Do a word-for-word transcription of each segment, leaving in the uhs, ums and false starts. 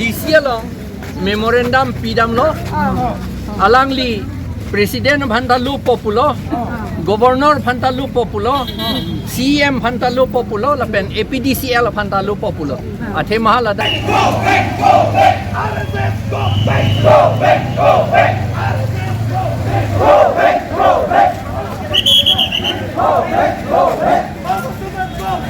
D C along memorandum pidamlo, alangli President aphan ta lupo pulo, Governor aphan ta lupo pulo, C M aphan ta lupo pulo, lapen A P D C L aphan ta lupo pulo. Athema hala ta. Go back, go back, R S S, go back, go back, go back, R S S, go back, go back, go back, go back, go back.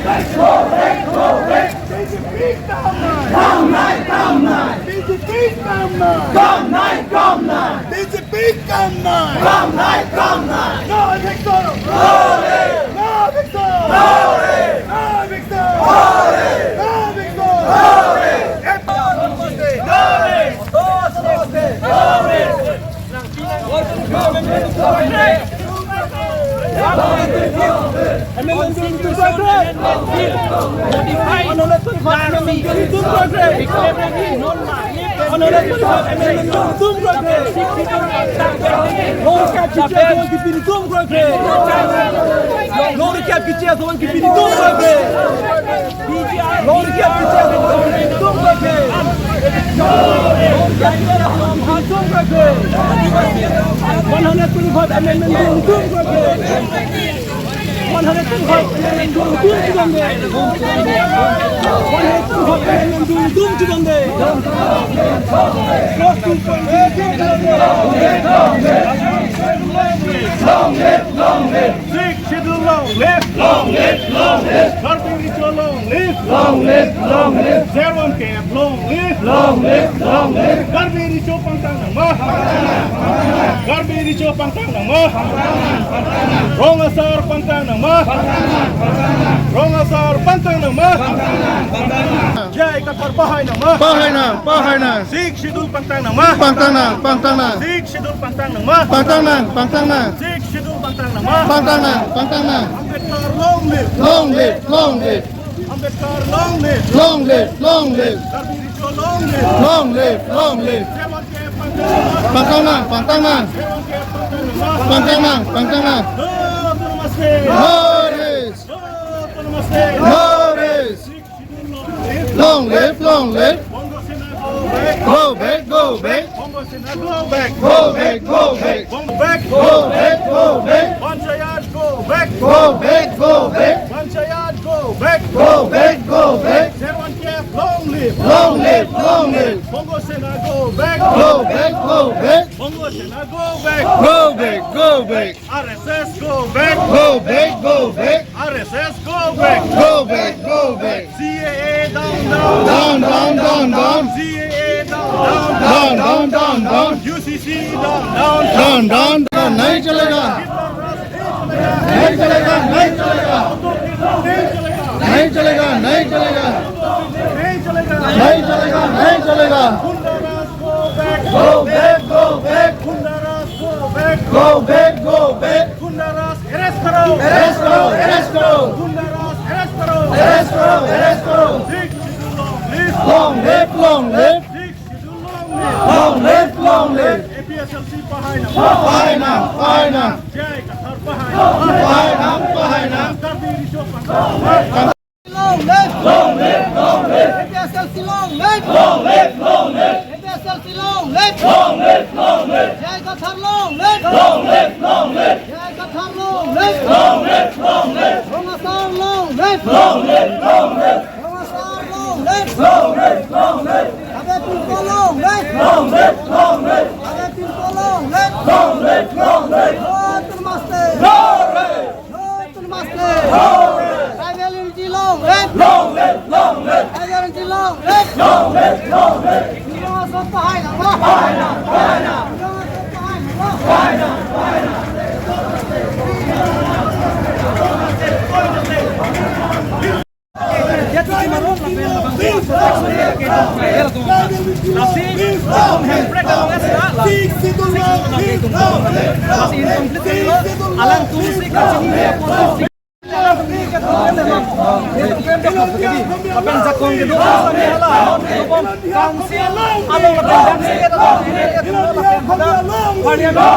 Go back, go back, go back. B J P down nine. Down nine, down nine. B J P down nine. Down nine, down nine. B J P down nine. Down nine, down nine. No eviction. No rest. No eviction. No rest. No eviction. No rest. No eviction. No rest. No rest. No rest. One hundred twenty-five amendment bill dum koi ke. One hundred twenty-five amendment bill dum koi ke. One hundred twenty-five amendment bill dum koi ke. Clause two point three dum koi ke. Long live, long live. Sixth Schedule long live. Long live, long live. Karbi Recho long live. Long live, long live. Zero one K F long live. Long live, long live. Karbi Recho pangtang nangma. Karbi Recho pangtang nangma. Rong asar pangtang nangma. Rong asar pangtang nangma. J I Kathar pahai nangma. Pahai nang, pahai nang. Sixth Schedule pangtang nangma. Pangtang nang, pangtang nang. Sixth Schedule pangtang nangma. Pangtang nang, pangtang nang. Sixth Schedule pangtang nangma. Pangtang nang, pangtang nang. Ambedkar long live. Long live, long live. Ambedkar long live. Long live, long live. Karbi Recho long live. Long live, long live. Seven K F pangtang nangma. Pangtang nang, pangtang nang. Seven K F pangtang nangma. Pangtang nang, pangtang nang. No autonomous state. No rest. No autonomous state. No rest. Long live, long live. Bongo Sena go back. Go back, go back. Bongo Sena go back. Go back, go back. Go back, go back. Go back, go back. Panchayat go back. Go back, go back. Panchayat go back. Go back, go back. Zero one K F long live. Long live, long live. Bongo Sena go back. Go back, go back. Bongo Sena go back. Go back, go back. R S S go back. Go back, go back. R S S go back. Go back, go back. C A A down, down, down. Down, down, down, down. C A A down, down. Down, down, down, down. U C C down, down. Down, down, down. नहीं चलेगा। नहीं चलेगा, नहीं चलेगा। नहीं चलेगा, नहीं चलेगा। नहीं चलेगा, नहीं चलेगा। गुंडा राज go back. Go back, go back. Gunda Raj go back. Go back, go back. Gunda Raj arrest karo. Arrest karo, arrest karo. Gunda Raj arrest karo. Arrest karo, arrest karo. Sixth Schedule long live. Long live, long live. Sixth Schedule long live. Long live, long live. A P H L C pahai nang. Pahai nang, pahai nang. J I Kathar pahai nang. Pahai nang, pahai nang. Karbi Recho pahai nang. Long live! Long live! Long live! A P H L C long live! Long live! Long live! A P H L C long live! Long live! Long live! J I Kathar long live! Long live! Long live! J I Kathar long live! Long live! Long live! Rong asar long live! Long live! Long live! Rong asar long live! Long live! Long live! Abe Pinpo long live! Long live! Long live! Abe Pinpo long live! Long live! Long live! Autonomous state! No rest! No autonomous state. No rest. Tribal unity long live. Long live, long live. Tribal unity long live. Long live, long live. Tribal unity long live. Long live, long live. Lasi incomplete lo, alang tulsi kachini lapen jakong kedo, council along lapen parliament.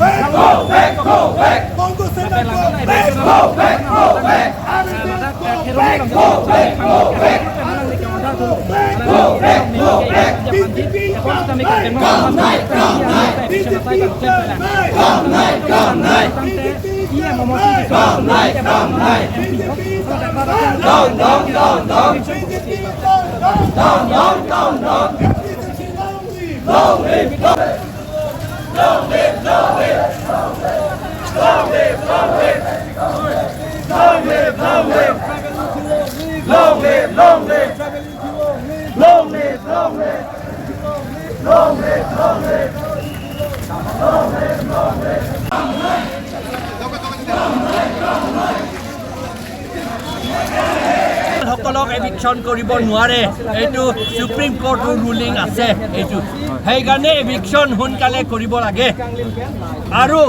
Go back, go back. Bongo Sena go back. Go back, go back. R S S go back, go back, go back. Long live, long live. Long live, long live. Long live, long live. Long live, long live. সকলক এভিকশ্যন কৰিব নোৱাৰে, এইটো চুপ্ৰিম কোৰ্টৰ ৰুলিং আছে। এইটো সেইকাৰণে এভিকশ্যন সোনকালে কৰিব লাগে। আৰু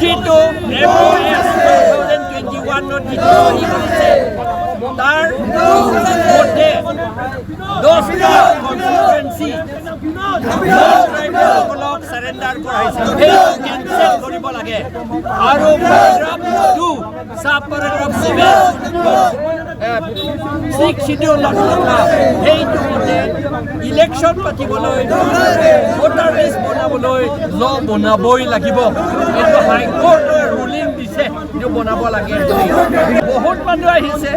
যিটো এম অ' এছ টু থাউজেণ্ড টুৱেণ্টি ওৱানত যিটো সি কৰিছে, তাৰ মতে দহটা কনষ্টিটুৱেঞ্চি ট্ৰাইবেলসকলক চাৰেণ্ডাৰ কৰাইছে, সেইটো কেঞ্চেল কৰিব লাগে। আৰু পেৰাগ্ৰাফ টু, চাব পেৰাগ্ৰাফ ছেভেন, ছিক্স শ্বিডিউলত থকা সেইটো মতে ইলেকশ্যন পাতিবলৈ, ভোটাৰ লিষ্ট বনাবলৈ ল' বনাবই লাগিব। এইটো হাইকোৰ্টৰ ৰুলিং দিছে, এইটো বনাব লাগে। বহুত মানুহ আহিছে,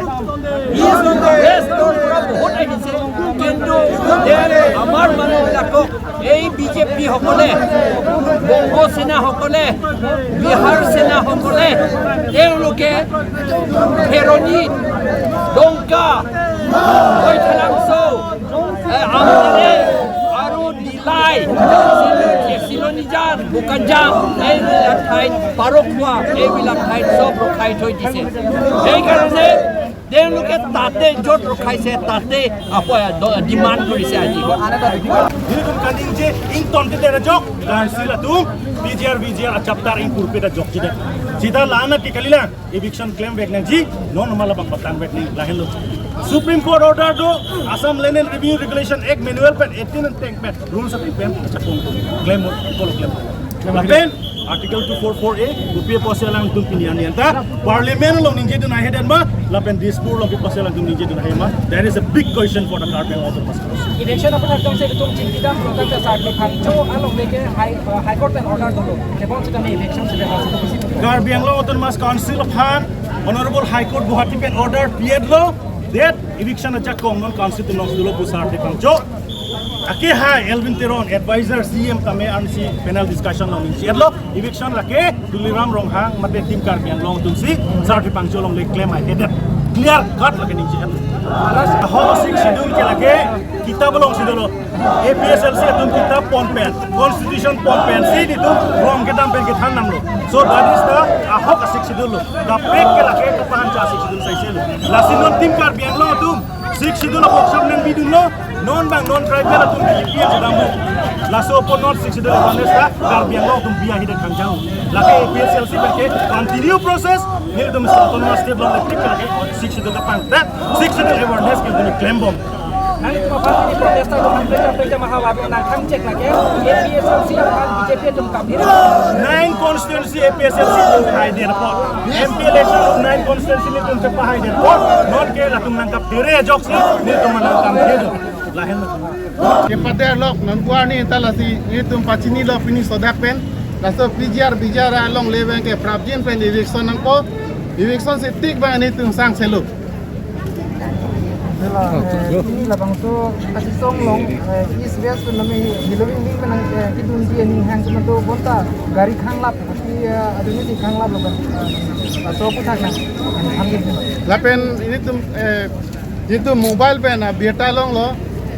ইষ্ট ৱেষ্টৰ পৰা বহুত আহিছে, কিন্তু আমাৰ মানুহবিলাকক এই বিজেপিসকলে, বংগ সেনাসকলে, বিহাৰ সেনাসকলে তেওঁলোকে ফেৰণি, ডংকা, বৈঠালাংচ', এ, আমলেং আৰু ডিলাই, চিলনীজান, বোকাজান, এইবিলাক ঠাইত, পাৰখোৱা, এইবিলাক ঠাইত চব ৰখাই থৈ দিছে। সেইকাৰণে তেওঁলোকে তাতে য'ত ৰখাইছে, তাতে আকৌ ড-, ডিমাণ্ড কৰিছে আজি। Nelitum kaningje ingtonte dera jok, Council atum, P G R, V G R achaptar ingpurpe ta jokjedet. Sita la-an ke kalilang, eviction klemvek nangji, non mala bak patan vek nang lahenlo. Supreme Court order do, Assam Land and Revenue Regulation Act manual pen, eighteen and ten pen, rules atum pen, chapon, klem, follow klem. Lapen, Article two four four A, kopi apotsi alangtum pini arni anta Parliament along ningjedun ahedet ma, lapen Dispur along kopi apotsi alangtum ningjedun ahe ma. That is a big question for the Karbi Anglong Autonomous Council. Election apot hakdam se tum chingkidam program ta Sarthe Phangcho along leke High, uh, High Court pen order dolo. Kebon sitame election se bebas. Karbi Anglong Autonomous Council aphan Honorable High Court Guwahati pen order pietlo, that eviction ajakong non council atum alongsi dolo pu Sarthe Phangcho. Akehai Elwin Teron, advisor C E M tame ansi panel discussion along ningje-etlo, eviction lake Tuliram Ronghang mate Team Karbi Anglong atumsi Sarthe Phangcho along le klem ahedet. Clear cut lake ningje-etlo. Ahok Sixth Schedule ke lake kitab alongsi dolo. A P H L C atum kitab pon pen, constitution pon pensi nelitum rong kedam pen kethan damlo. So that is the ahok Sixth Schedule lo. Kaprek ke lake kapahan cha Sixth Schedule saiselo. Lasi non Team Karbi Anglong atum Sixth Schedule apot sab nangpidunlo, non bang non tribal atum B J P yang sedang bu. Laso apot non Sixth Schedule awareness ta Karbi Anglong atum biya ahedet kangjang. Lake A P H L C pen ke continue process, nelitum Autonomous State along electric lake Sixth Schedule kapangdet, Sixth Schedule awareness ke nelitum klembom. Nangtum aphan pini protest atum nangpleja pleja maha lapen nangkhang chek lake A P H L C aphan B J P atum kapir. Nine constituency A P H L C atum khaidet apot, M P election along nine constituency nelitum chepahaidet apot, non ke latum nangkaphere ajoksi nelitum nangkam kedo. Lahenlo. Kepader lok non kuarni ta lasi nelitum pachinilo pini sodak pen. Laso P G R, V G R along le abang ke prapjin pen eviction nangpo. Eviction si tik abang nelitum sangselo. Dela, eh, pini labangso Asisong along, eh, East West pen nami Hillary Link pen nang, eh, kidunji aning hang semato bonta gari khanglap, pasti, eh, adungi si khanglap lo kan. Eh, so puthak nang, nang khanglap. Lapen nelitum, eh, nelitum mobile pen, ah, birta longlo,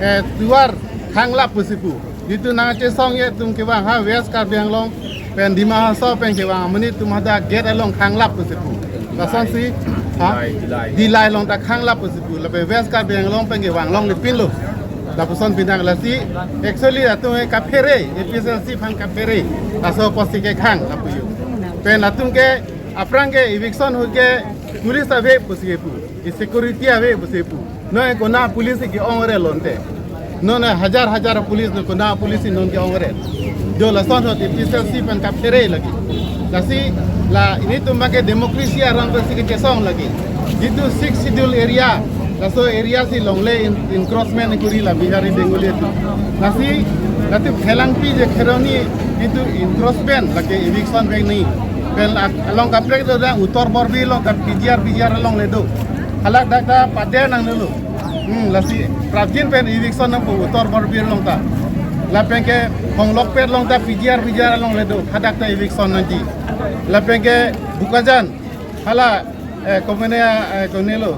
eh, tovar khanglap pusi pu. Nelitum nangchesong ye atum kevang ha West Karbi Anglong pen Dima Hasao pen kevang amonit atum hadak gate along khanglap pusi pu. Lasonsi, ha? Dillai, Dillai. Dillai along ta khanglap pusi pu. Lapen West Karbi Anglong pen kevang longle pinlo. Lapuson pinang lasi, actually atum ke kaphere, A P H L C aphan kaphere. Laso apotsi kekhang lapu yo. Pen atum ke aphrang ke eviction ahut ke police ave pusi kepu. Ke security ave pusi pu. Non ke konat police ke-ong-re lonte. Non hajar hajar police, non konat police non ke-ong-re. Jo lason ahut A P H L C pen kaphere lagi. Lasi la nelitum abang ke democracy aron pensi kechesong lagi. Jitu Sixth Schedule area, Laso area si longle en-, encroachment kuri la Bihari Bengali atum. Lasi, lati phelangpi je Kheroni itu encroachment lake eviction bang ni. Pen ak-, along kaprek do da Uttar Borbil along ta P G R, P G R along le do. Halak dak ta pader nangdelo. Hmm, lasi prapjin pen eviction nangpo Uttar Borbil along ta. Lapen ke Honglokpet along ta P G R, P G R along le do. Hadak ta eviction nangji. Lapen ke Bokajan. Hala, eh, komene, eh, konelo.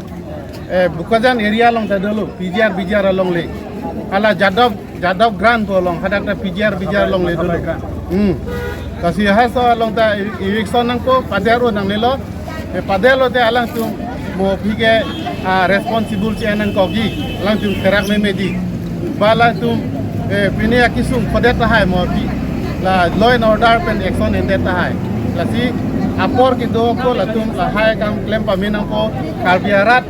Eh, Bokajan area along ta dolo, P G R, P G R along le. Hala Jadov, Jadov Grant pu along, hadak ta P G R, P G R along le dolo. Hmm. Lasi haso along ta e-, eviction nangpo, pader-o nangnelo. Eh, pader lote alangtum mo aphi ke, ah, responsible si nangkokji, alangtum kerak memeji. Ba alangtum, eh, pini akesung kodet tahai mo aphi. La law and order pen action endet tahai. Lasi apor kedo ko latum lahai akam klem pame nangpo Karbi arat,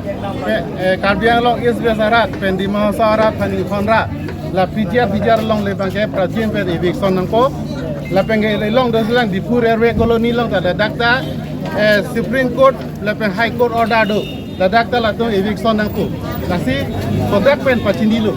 eh, eh, Karbi Anglong East West arat, pen Dima Hasao arat, Phaningkhon arat. La P G R, P G R along le bang ke prapjin pen eviction nangpo. Lapen ke along do silang Diphu Railway Colony along ta ladak ta, eh, Supreme Court lapen High Court order do. Ladak ta latum eviction nangpo. Lasi kodak pen pachinilo.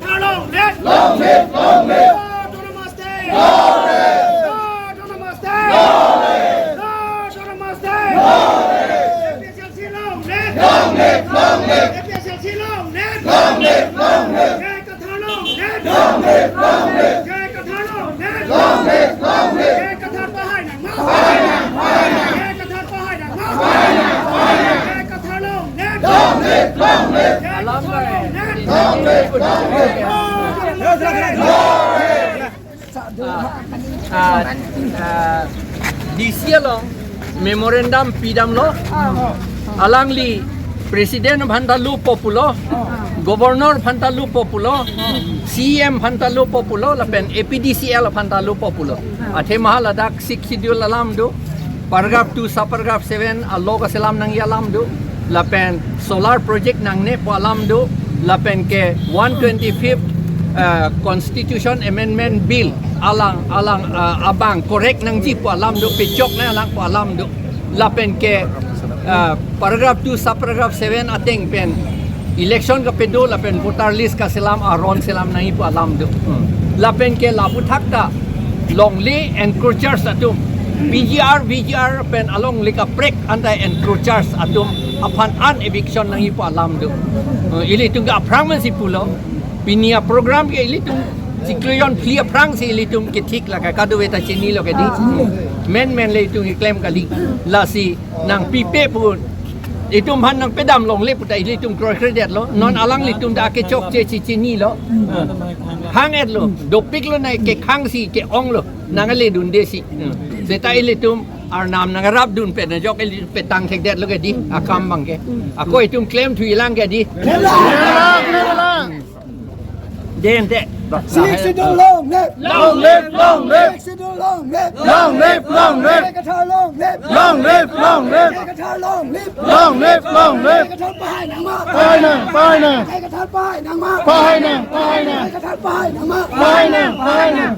Long live! Long live! Long live! No Autonomous State! No Autonomous State! No Autonomous State! A P H L C long live! Long live! Long live! A P H L C long live! Long live! Long live! J I Kathar long live! Long live! Long live! J I Kathar long live! Long live! Long live! J I Kathar pahai nangma! Pahai nang! Pahai nang! J I Kathar pahai nangma! Pahai nang! Pahai nang! J I Kathar long live! Long live! J I Kathar long live! Long live! Long live! Ah, ah, D C along memorandum pidamlo. Alangli President aphan ta lupo pulo, Governor aphan ta lupo pulo, C E M aphan ta lupo pulo, lapen A P D C L aphan ta lupo pulo. Athema ladak Sixth Schedule alam do, paragraph two, subparagraph seven, a law kaselam nangji alam do, lapen solar project nangne pu alam do, lapen ke one twenty-fifth, eh, Constitution Amendment Bill alang, alang, eh, abang correct nangji pu alam do, pechok nang alang pu alam do, lapen ke, eh, paragraph two, subparagraph seven ateng pen election kapedo lapen voter list kaselam aron selam nangji pu alam do. Hmm. Lapen ke lapu thakta longle encroachers atum, P G R, V G R pen alongle kaprek anta encroachers atum aphan an eviction nangji pu alam do. Hmm. Ilitum ke aphrang man si pulo. Pini aprogram ke ilitum chiklo jon phli aphrang si ilitum ke thik lake, kadokave ta chinilo ke di. Menmen le itum keklem kali. Lasi nangpipe pu itum aphan nangpedam longle pu ta ilitum kroikredetlo. Non alanglitum ta kechokche si chinilo. Hang-etlo. Dopiklo, nai kekhang si ke-onglo. Nangledunde si. Seta ilitum arnam nangrapdun pen ajok ili petang thekdetlo ke di. Akam abang ke. Ako itum klemthulang ke di. Dente. Sixth Schedule long live! Long live, long live! Sixth Schedule long live! Long live, long live! J I Kathar long live! Long live, long live! J I Kathar long live! Long live, long live! J I Kathar pahai nangma! Pahai nang, pahai nang! J I Kathar pahai nangma! Pahai nang, pahai nang! J I Kathar pahai nangma! Pahai nang, pahai nang!